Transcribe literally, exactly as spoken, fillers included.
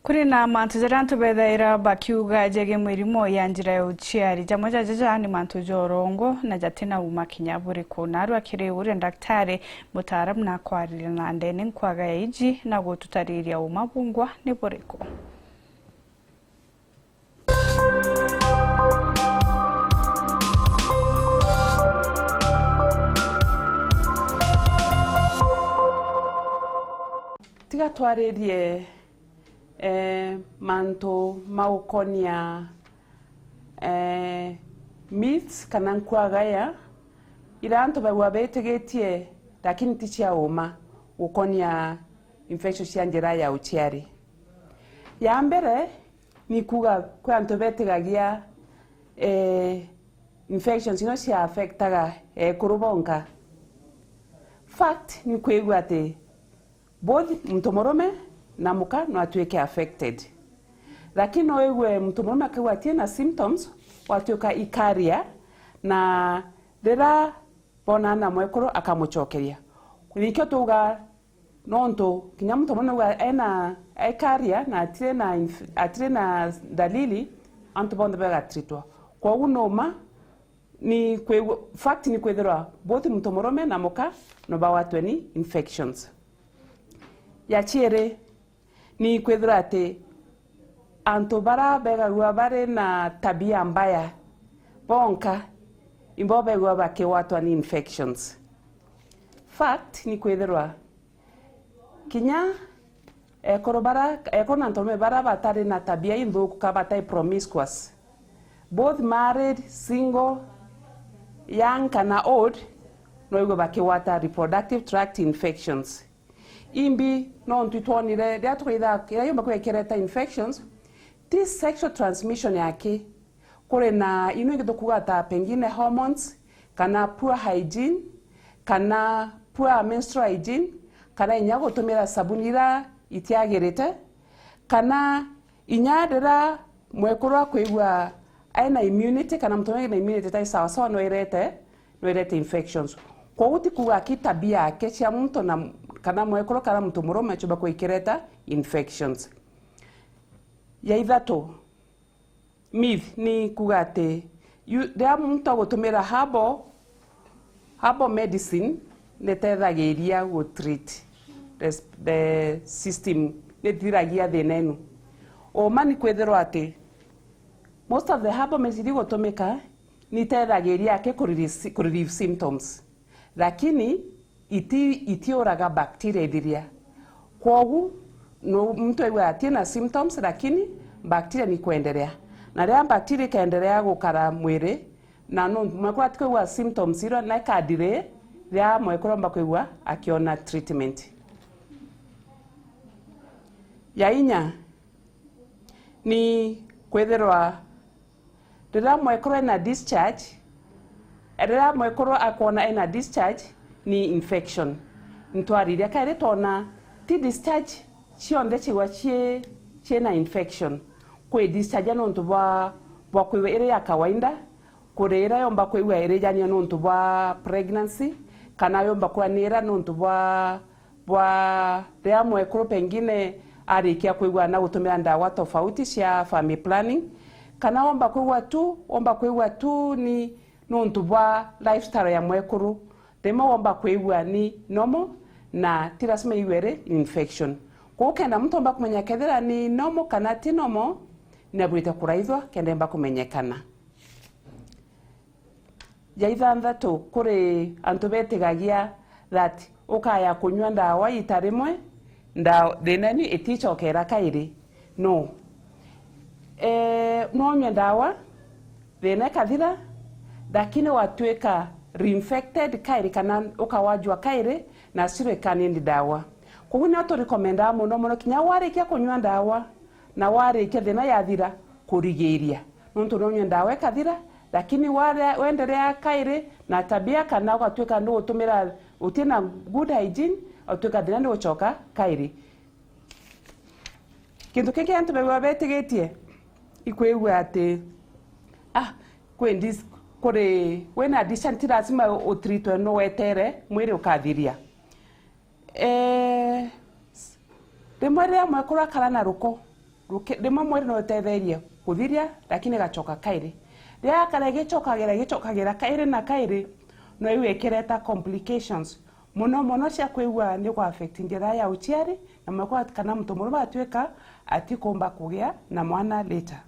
Kuri na mantu jaria antu bethaira bakiuga jegie mirimo ya njira ya uciari. Jamwe ja jaja ni mantu ja urongo na jatina uma kinya buriku. Narua kiri uria ndaktari mutaaramu na kwariria na ndene nkwaga ya iji na gututariria uma bungwa ni buriku. Tiga twaririe, eh, mantu ma gukonia, eh, myths kana nkwagaya iria antu baigua betigitie lakini ti cia uma gukonia infection cia njira ya uciari. Ya mbere, ni kuuga kwi antu betigagia, eh, infections ino cia affectaga ekuru bonka. Fact ni kwigua ati both muntu murume na muka no atuike affected. Lakini no wigue muntu murume akigua atina symptoms, watuika i carrier, na rira bonana na mwekuru akamucokeria. Nikio tuuga nontu kinya muntu murume auga ena, e carrier na atiri na inf-, atiri na dalili, antu bonthe bagatreatwa. Kwogu numa ni kwigua, fact ni kwithirwa both muntu murume na muka no bagwatwe ni infections. Ya ciiri, ni kwithirwa ati antu bara begagua bari na tabia mbaya bonka ibo begua bakigwatwa ni infections. Fact ni kwithirwa kinya ekuru bara, ekuru na anturume bara batari na tabia inthuku ka batai promiscuous, both married, single, young kana old, no igwe bakigwata reproductive tract infections. Imbi nontu itwonire riria tukaitha, iria yumba kwikireta infections, ti sexual transmission yake. Kuri na ino ingi tukuga ta pengine hormones, kana poor hygiene, kana poor menstrual hygiene, kana inya gutumira sabuni ira itiagirite, kana inya rira mwekuru akwigua ena immunity, kana muntu ena immunity tai sawasawa, no irete, no irete infections. Kwogu ti kuuga ki tabia yake cia muntu na, kana mwekuru kana muntu murume ciumba kwikireta infections. Ya ithatu, myth ni kuuga ati yu-, riria muntu agutumira herbal, herbal medicine nitethagiria gu treat the, the system, nithiragia thina inu. Uma ni kwithirwa ati most of the herbal medicine igutumika nitethagiria aki ku relieve, ku relieve symptoms, lakini iti, itiuraga bacteria ithiria. Kwogu no muntu aigua atina symptoms, lakini bacteria ni kwenderea. Na riria bacteria ikenderea gukara mwiri, na no mwekuru atikwigua symptoms iria, na ikadelay riria mwekuru omba kwigua akiona treatment. Ya inya, ni kwithirwa riria mwekuru ena discharge, riria mwekuru akwona ena discharge, ni infection. Ntwariria kairi twona ti discharge cionthe cigwa cii, ciina infection. Kwi discharge nontu bwa, bwa kwigua iri ya kawaida, kuri ira yomba kwigua irijania nontu bwa pregnancy, kana yomba kwanira nontu bwa bwa riria mwekuru pengine arikia kwigua na gutumira ndawa tofauti cia family planning, kana womba kwigua tu, womba kwigua tu ni nontu bwa lifestyle ya mwekuru. Rimwe womba kwigua ni normal na ti lazima iwe ri infection. Kwogu kenda muntu omba kumenya kethira ni normal kana ti normal, ni abwirite kuraithwa kenda imba kumenyekana. Ya ithanthatu, kuri antu betigagia that ukaya kunyua ndawa ita rimwe, nda-, thina inu iticokera kairi. No. Eh, no unyue ndawa, thina ikathira, lakini watuika reinfected kairi kana ukawajua kairi na still ikanindi ndawa. Koguo nio turekomendaa muno muno kinya warikia kunyua ndawa na warikia thina yathira, kurigiria. Nontu no unyue ndawa ikathira, lakini ware-, wenderea kairi na tabia kana ugatuika ni utumira utina good hygiene, utuika thina ni ucoka kairi. Kintu kingi antu baigua betigitie ikwigua ati, ah, kwi dis-, kuri, wina discharge ti lazima utreatwe no wetere mwiri ukathiria. Eh, rimwe riria mwekuru akara na ruko, Ruki-, rimwe mwiri no utetherie kuthiria, lakini igacoka kairi. Riria akara igicokagira, igicokagira kairi na kairi, no iu ikireta complications. Mono mono cia kwigua ni ku affect njira ya uciari, na mwekwa kana muntu murume atuika atikumba kugia na mwana later.